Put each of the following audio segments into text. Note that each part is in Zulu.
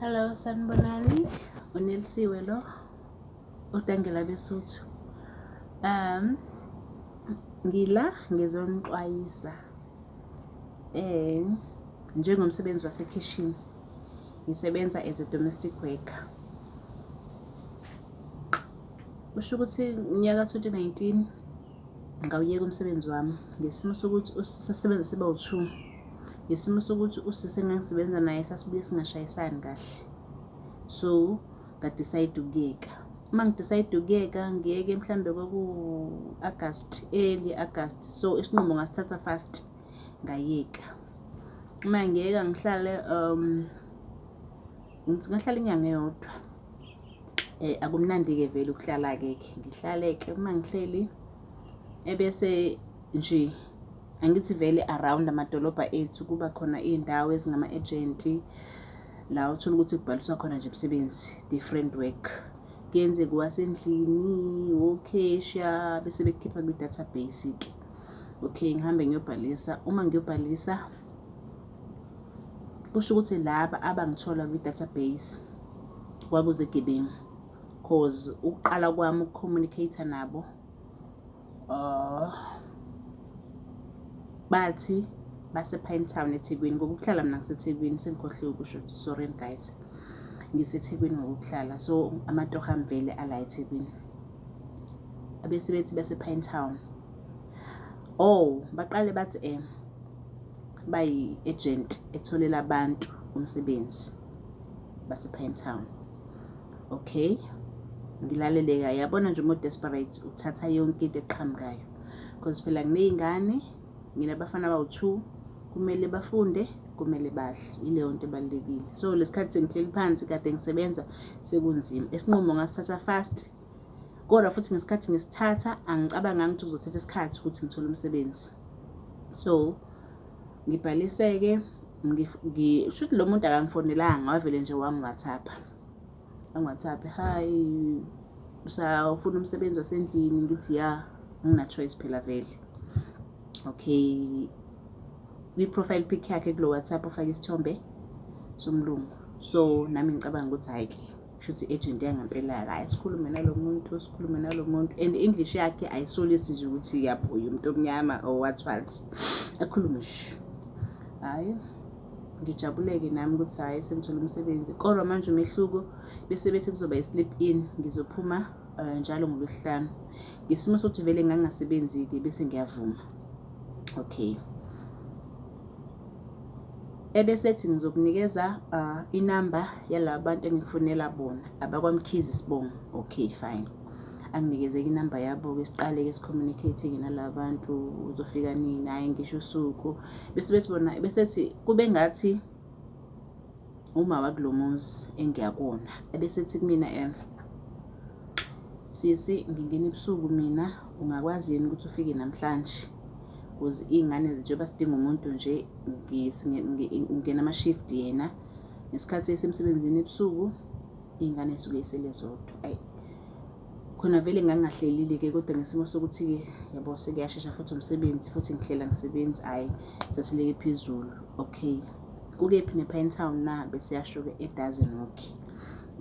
Hello, sanibonani. Unelisiwe lo uDangela Besuthu. Um ngila ngizonixwayisa eh njengomsebenzi wasekhishini ngisebenza as a domestic worker. Kusho ukuthi ngonyaka 2019 ngawuyeka umsebenzi wami ngesimo sokuthi sasebenza siba u-two ngesimo sokuthi usisi engangisebenza naye sasibuye singashayisani kahle so ngadecide ukuyeka uma ngidecide ukuyeka ngiyeke mhlambe kwaku-August early August so isinqumo ngasithatha fast ngayeka uma ngiyeka ngihlale ngahlala inyanga eyodwa. Akumnandi-ke vele ukuhlala-ke ke ngihlale-ke uma ngihleli ebese nje angithi vele around amadolobha ethu kuba khona iy'ndawo ezingama-ejenti la uthola ukuthi kubhaliswa khona nje imisebenzi different work. Kuyenzeka owasendlini, wokhesha bese bekukhipha kwi-database-ke. Okay, ngihambe ngiyobhalisa, uma ngiyobhalisa kusho ukuthi laba abangithola kwi-database kwakuzigebengu cause ukuqala kwami uku-communicate nabo bathi base-Pinetown eThekwini ngoba ukuhlala mina ngiseThekwini sengikhohliwe ukusho sorry guys ngiseThekwini ngokuhlala so amatoho ami vele ala eThekwini abese bethi base-Pinetown oh baqale bathi bayi-agent etholela abantu umsebenzi base-Pinetown. Okay, ngilalele-ke yabona nje uma u-desperate uthatha yonke into eqhamukayo because phela nginey'ngane nginabafana abawu-two kumele bafunde kumele badle ileyo nto ebalulekile so lesikhathi sengihleli phansi kade ngisebenza sekunzima isinqumo ngasithatha fast kodwa futhi ngesikhathi ngisithatha angicabanganga ukuthi kuzothatha isikhathi ukuthi ngithole umsebenzi so ngibhaliseke shuthi lo muntu akangifonelanga wavele nje wangi-WhatsApp angi-WhatsApp hi usafuna umsebenzi wasendlini ngithi ya angina-choice phela vele okay kwi-profile pic yakhe kulo WhatsApp ufake isithombe somlungu so nami ngicabanga ukuthi hhayi-ke shuthi i-agent yangempela-ke hhayi sikhulume nalo muntu sikhulume nalo muntu and i-English yakhe ayisolisi nje ukuthi yabuya umuntu omnyama or what what akhulume nje hhayi ngijabuleke nami ukuthi hhayi sengithole umsebenzi kodwa manje umehluko bese bethi kuzoba i-sleep in ngizophuma njalo ngolwesihlanu ngesimo sokuthi vele ngangingasebenzi-ke bese ngiyavuma okay ebesethi ngizokunikeza inamba yalaba bantu engikufunela bona abakwaMkhize isibongo okay fine anginikezeke inamba yabo-ke siqale-ke si-communicate-ke nalaba bantu uzofika nini hhayi ngisho usuku bese bethi bona besethi kube ngathi uma wakulo muzi engiya kuwona ebesethi kumina sisi ngingena ebusuku mina ungakwazi yini ukuthi ufike namhlanje ukuze iy'ngane njengoba sidinga umuntu nje ngingena ama-shift yena ngesikhathi esemsebenzini ebusuku iy'ngane zisuke zisele zodwa ayi khona vele ngangingahlelile-ke kodwa ngesimo sokuthi-ke yabo sekuyashesha futhi umsebenzi futhi ngihlela ngisebenzi hhayi sasileke phezulu okay kukephi ne-Pinetown na bese yasho-ke eDazenhoek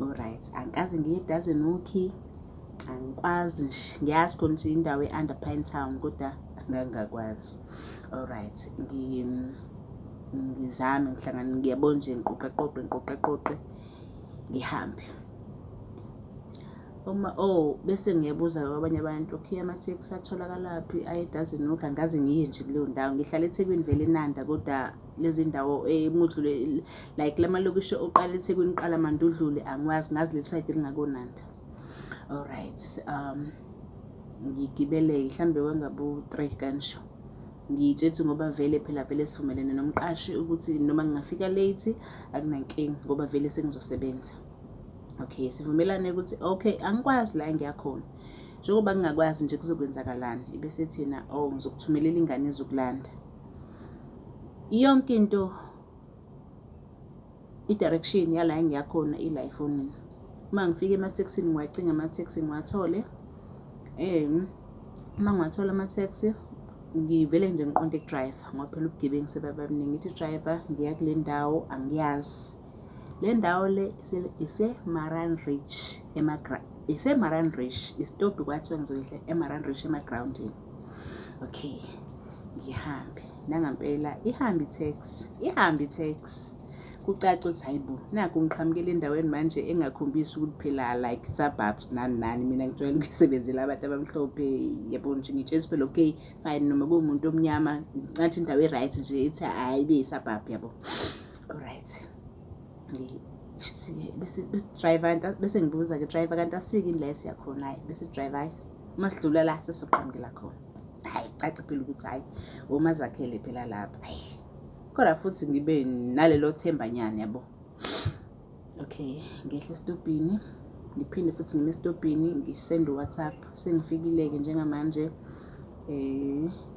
alright angikaze ngiye eDazenhoek angikwazi nje ngiyazi khona ukuthi indawo e-under Pinetown kodwa ngangingakwazi alright ngizame ngihlangane ngiyabona nje ngiqoqaqoqe ngiqoqaqoqe ngihambe uma oh bese ngiyabuza kwabanye abantu okay ama-taxi atholakalaphi aye eDazenhoek angikaze ngiye nje kuleyo ndawo ngihlala eThekwini vele eNanda kodwa lezi ndawo emudlule like lamalokishi oqala eThekwini uqala manje udlule angiwazi ngazi leli side elingakoNanda alright ngigibele mhlambe kwangabo-3 kanje ngiyitshethi ngoba vele phela vele sivumelene nomqashi ukuthi noma ngingafika late akunankinga ngoba vele sengizosebenza okay sivumelane ukuthi okay angikwazi la engiyakhona njengoba ngingakwazi nje kuzokwenzakalani ibese thina oh ngizokuthumelela ingane ezokulanda yonke into i-direction yala engiyakhona ila efonini uma ngifika emathekisini ngiwacinga amatheksi ngiwathole uma ngiwathola amatheksi ngivele nje ngiqonde ku-driver ngoba phela ubugebengu sebabaningi ngithi driver ngiya kule ndawo angiyazi Le ndawo le ise-Maran Ridge, ise-Maran Ridge, isitobhi kwathiwa ngizoyehla e-Maran Ridge emagrawundini. Okay, ngihambe. Nangampela ihambe i-taxi, ihambe i-taxi. Kucace ukuthi hayi bo, nakhu ngiqhamukela endaweni manje engakhombisi ukuthi phela like suburbs nani nani. Mina ngijwayele ukuyisebenzela abantu abamhlophe, yabo nje ngitshela phela okay fine noma kuwumuntu omnyama, ngathi indawo e-right nje ithi hhayi ibe yi-suburb yabo. Alright. Bese driver bese ngibuza-ke driver kanti asifiki yini la esiya khona? Hhayi bese driver hhayi uma sidlula la sesizoqhamukela khona. Hhayi cace phela ukuthi hhayi omazakhele phela lapha. Hhayi kodwa futhi ngibe nalelo themba nyana yabo. Okay, ngehle esitobhini ngiphinde futhi ngime esitobhini ngisende u-WhatsApp sengifikile-ke njengamanje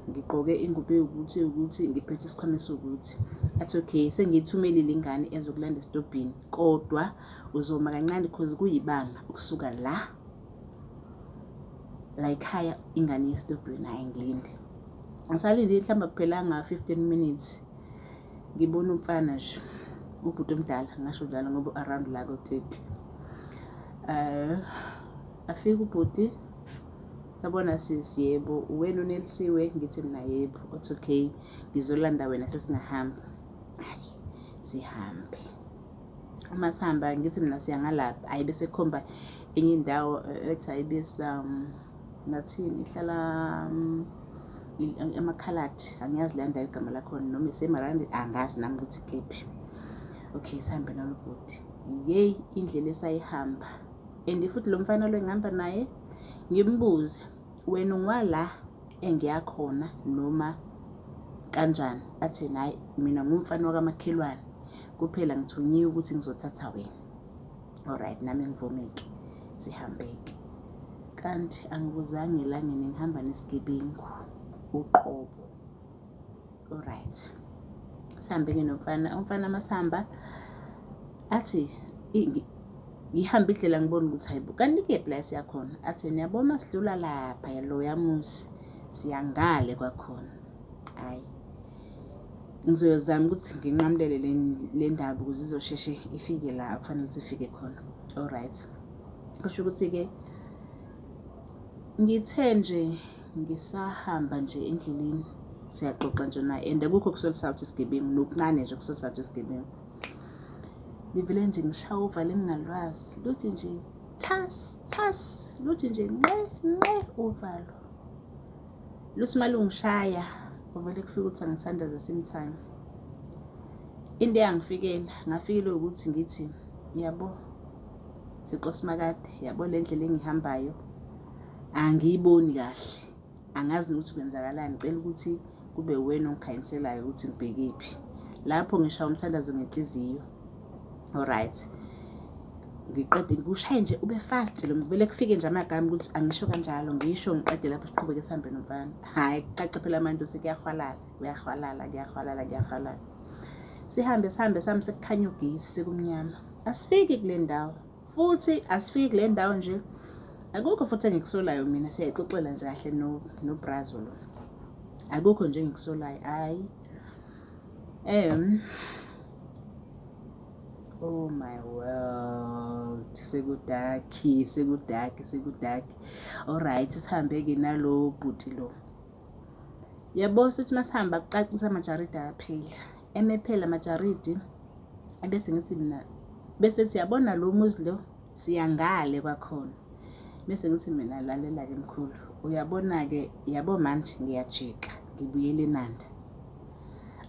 ngigqoke ingubo ewukuthi ewukuthi ngiphethe isikhwama esiwukuthi. Athi okay sengiyithumelile ingane ezokulanda esitobhini kodwa uzoma kancane cause kuyibanga ukusuka la la ekhaya ingane yesitobhini. Hhayi ngilinde. Ngisalindile mhlawumbe akuphelanga 15 minutes ngibona umfana nje ubhuti omdala ngasho njalo ngoba around la ko-30. Afike ubhuti sabona sisi, yebo uwena uNelisiwe? Ngithi mina yebo. Uthi okay ngizolanda wena sesingahamba. Hhayi sihambe. Uma sihamba ngithi mina siya ngalapha, hhayi bese kukhomba enye indawo ethi hhayi bese ngathini ihlala emakhaladi, angiyazi leya ndawo igama lakhona noma isemarandi angazi nami ukuthi kephi. Okay sihambe nalo bhuti. Yeyi indlela esayihamba and futhi lo mfana lo engihamba naye ngimbuze wena ungwala engiya khona noma kanjani? Athi hhayi mina ngumfana wakamakhelwane kuphela ngithunyiwe ukuthi ngizothatha wena. Alright nami ngivume-ke sihambe-ke. Kanti angibuzanga elangeni ngihamba nesigebengu uqobo. Alright sihambe-ke nomfana, umfana masihamba athi ngihambe indlela ngibone ukuthi hayibo kanti kephi la esiya khona? Athi niyabona sidlula lapha loya muzi siya ngale kwakhona. Hhayi ngizoyozama ukuthi nginqamulele le ndaba ukuze izosheshe ifike la akufanele ukuthi ifike khona. Alright kusho ukuthi-ke ngithe nje ngisahamba nje endleleni siyaxoxa nje naye and akukho kusolisa ukuthi isigebengu nokuncane nje kusolisa ukuthi isigebengu. Ngivele nje ngishaye uvalo engingalwazi luthi nje thas thas luthi nje nqe nqe uvalo. Luthi uma lungishaya kuvele kufike ukuthi angithandaze same time. Into eyangifikela ngafikelwa ukuthi ngithi yabo Thixo Simakade, yabo le ndlela engihambayo angiyiboni kahle, angazi nokuthi kwenzakalani, ngicela ukuthi kube uwena ongikhanyiselayo ukuthi ngibhekephi. Lapho ngishaya umthandazo ngenhliziyo. Alright. Ngiqede ngiwushaye nje ube fast lo vele kufike nje amagama ukuthi angisho kanjalo ngisho ngiqede lapho siqhubeke sihambe nomfana. Hhayi kucace phela manje ukuthi kuyahwalala, kuyahwalala, kuyahwalala, kuyahwalala. Sihambe sihambe sihambe sekukhanya ugesi sekumnyama. Asifiki kule ndawo futhi asifiki kule ndawo nje akukho futhi engikusolayo mina siyayixoxela nje kahle no nobrazo lo. Akukho nje engikusolayo hhayi. Oh my world, sekudakhi, sekudakhi, sekudakhi. Alright, sihambe-ke nalo bhuti lo. Yabo sithi masihamba kucace ukuthi amajaridi ayaphela. Eme phela amajaridi ebese ngithi mina bese ethi yabona lo muzi lo siya ngale kwakhona. Bese ngithi mina lalela-ke mkhulu, uyabona-ke yabo manje ngiyajika ngibuyele eNanda.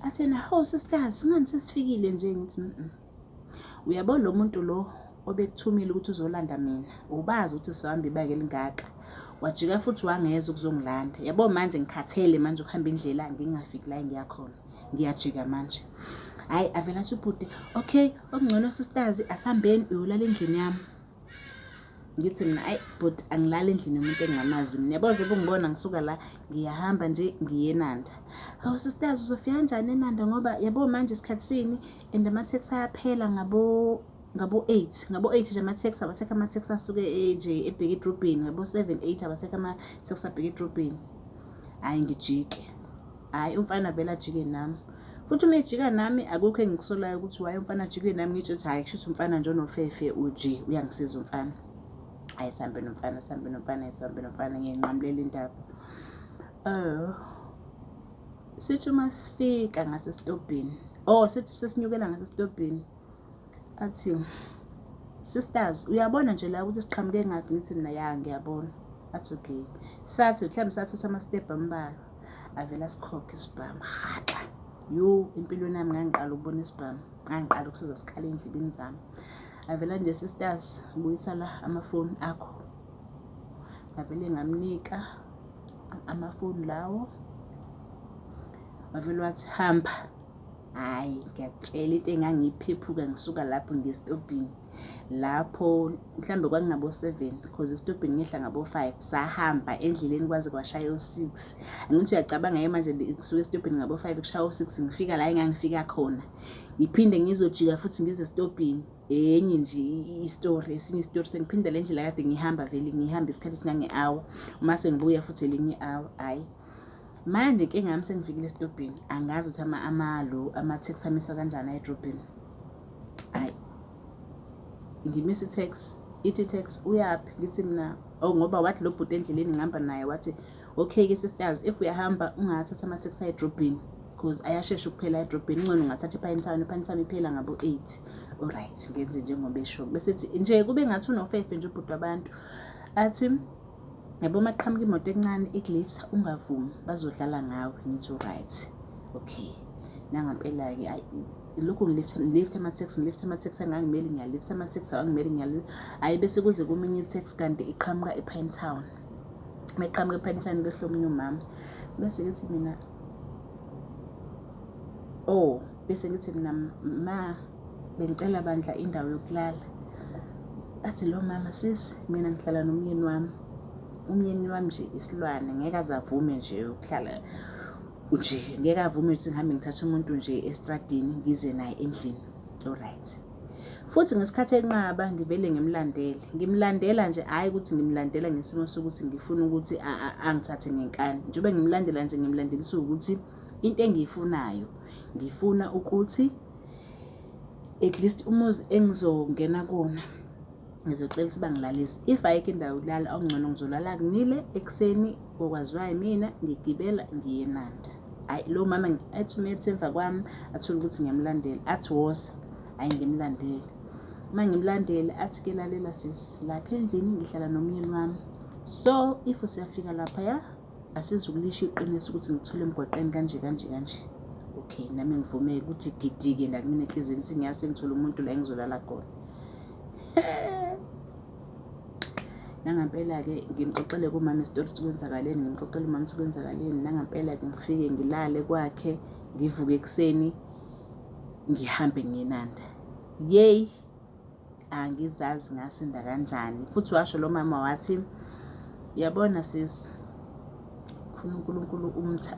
Athi yena hawu sisikazi ngani sesifikile nje ngithi Uyabo lo muntu lo obekuthumile ukuthi uzolanda mina ubazi ukuthi sizohamba ibanga elingaka wajika futhi wangeza ukuzongilanda yabo manje ngikhathele manje ukuhamba indlela ngingafiki la engiya khona ngiyajika manje hhayi avele athi ubhuti okay okungcono sisters asihambeni uyolala endlini yami ngithi mina ayi bhuti angilali endlini yomuntu engingamazi mina yabo nje ubungibona ngisuka la ngiyahamba nje ngiye eNanda hawu sisters uzofika kanjani eNanda ngoba yabo manje isikhathi sini and ama-taxi ayaphela ngabo 8 ngabo 8 nje ama-taxi awasekho ama-taxi asuke nje ebheke edrobheni ngabo 7 8 awasekho ama-taxi abheke edrobheni hhayi ngijike hhayi umfana vele ajike nami Futhi uma ejika nami akukho engikusolayo ukuthi waye umfana ajike nami ngitsho ukuthi hhayi kusho ukuthi umfana nje onofefe uje uyangisiza umfana. Hhayi sihambe nomfana sihambe nomfana sihambe nomfana ngiyinqamulela indaba. Oh. Sithi uma sifika ngasesitobhini, oh sithi sesinyukela ngasesitobhini athi sisters uyabona nje la ukuthi siqhamuke ngaphi ngithi mina ya ngiyabona athi okay sathi mhlawumbe sathatha ama-step ambalwa avele asikhokhe isibhamu rhaxa yo empilweni yami ngangiqala ukubona isibhamu ngangiqala ukusizwa sikhala ey'ndlebeni zami avela nje sisters buyisa la amafoni akho ngavele ngamnika amafoni lawo wavele wathi hamba Hhayi, ngiyakutshela into engangiyiphephuka ngisuka lapho ngiye esitobhini lapho mhlawumbe kwakungabo-seven cause esitobhini ngehla ngabo-five sahamba endleleni kwaze kwashaya o-six. Angithi uyacabanga-ke manje ngisuka esitobhini ngabo-five kushaya o-six ngifika la engangifika khona ngiphinde ngizojika futhi ngize esitobhini enye nje i-story esinye isitori sengiphinda le ndlela kade ngihamba vele ngihamba isikhathi esingange-hour uma sengibuya futhi elinye i-hour hhayi. Manje inkinga yami sengifikile esitobhini angazi ukuthi ama-lo ama-taxi amiswa kanjani edrobheni. Hhayi ngimisa i-taxi, ithi i-taxi uyaphi? Ngithi mina oh ngoba wathi lo bhuti endleleni ngihamba naye wathi okay-ke sisters if uyahamba ungathatha ama-taxi aye edrobheni cause ayashesha ukuphela edrobheni ngcono ungathatha i-Pinetown, i-Pinetown iphela ngabo-eight. Alright ngenze njengoba esho bese ethi nje kube ngathi unofefe nje ubhuti wabantu athi Yabo uma qhamuka imoto encane ikulift ungavumi bazodlala ngawe ngithi right okay nangampela-ke ayi lokhu ngilift ngilift ama-taxi ngilift ama-taxi angangimeli ngiyalift ama-taxi awangimeli ngiyalift hhayi bese kuze kuminye i-taxi kanti iqhamuka e-Pine Town uma iqhamuka e-Pine Town kwehle omunye umama bese ngithi mina oh bese ngithi mina ma Bengicela bandla indawo yokulala. Athi lo mama sisi mina ngihlala nomyeni wami. Umyeni wami nje isilwane ngeke aze avume nje ukuhlala nje ngeke avume ukuthi ngihambe ngithathe umuntu nje estradini ngize naye endlini. Alright. Futhi ngesikhathi enqaba ngivele ngimlandele. Ngimlandela nje hhayi ukuthi ngimlandela ngesimo sokuthi ngifuna ukuthi angithathe ngenkani. Njengoba ngimlandela nje ngimlandelisa ukuthi into engiyifunayo ngifuna ukuthi at least umuzi engizongena kuwona ngizocela ukuthi bangilalise if ayikho indawo yokulala okungcono ngizolala kunile ekuseni kokwaziwa yimina ngigibela ngiye eNanda. Hhayi lo mama athi uma ethi emva kwami athole ukuthi ngiyamlandela athi woza hhayi ngimlandele. Uma ngimlandele athi ke lalela sisi lapha endlini ngihlala nomyeni wami so if usiyafika laphaya Asizukulisho iqiniso ukuthi ngithole emgwaqeni kanje kanje kanje. Okay, nami ngivume ukuthi gidike la kumina enhliziyweni sengiyazi sengithole umuntu la engizolala khona. Nangampela-ke ngimxoxele kumama isitori ukuthi kwenzakaleni, ngimxoxele umama ukuthi kwenzakaleni. Nangampela-ke ngifike ngilale kwakhe, ngivuke ekuseni ngihambe ngiyenanda. Yeyi! Angizazi ngasinda kanjani. Futhi washo lo mama wathi, yabona sis, ufuna uNkulunkulu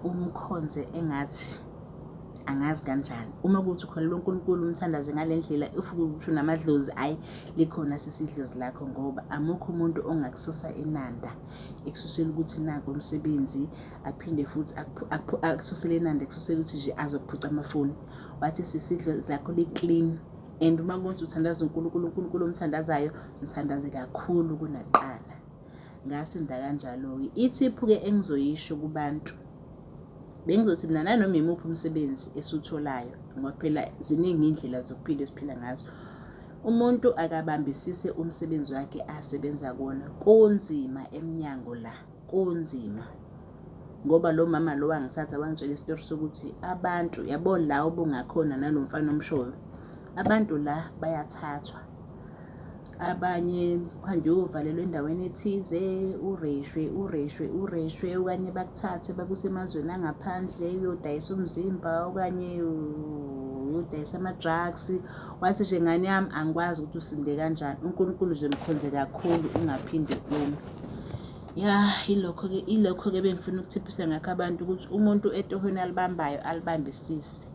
umkhonze engathi angazi kanjani. Uma kuwukuthi ukholelwa uNkulunkulu umthandaze ngale ndlela, if kuwukuthi unamadlozi, hhayi likhona sisi idlozi lakho ngoba amukho umuntu ongakususa eNanda ekususela ukuthi naku umsebenzi aphinde futhi akususele eNanda ekususela ukuthi nje azokuphuca amafoni. Wathi sisi idlozi lakho li-clean. And uma kuthi uthandaza uNkulunkulu, uNkulunkulu omthandazayo mthandaze kakhulu kunakuqala. Ngasinda kanjalo-ke. Ithiphu-ke engizoyisho kubantu, bengizothi mina nanoma imuphi umsebenzi esiwutholayo, ngoba phela ziningi iy'ndlela zokuphila esiphila ngazo. Umuntu akabambisise umsebenzi wakhe asebenza kuwona. Kunzima emnyango la. Kunzima ngoba lo mama lo wangithatha wangitshela isitori sokuthi abantu yabo la obungakhona nalo mfana omshoyo abantu la bayathathwa abanye uhambe uyovalelwa endaweni ethize ureshwe ureshwe ureshwe okanye bakuthathe bakuse emazweni angaphandle uyodayisa umzimba okanye uyodayisa ama-drugs wathi nje ngane yami angikwazi ukuthi usinde kanjani uNkulunkulu nje mkhonze kakhulu ungaphinde ume. Ya, ilokho-ke ilokho-ke bengifuna ukuthiphisa ngakho abantu ukuthi umuntu etohweni alibambayo alibambisise.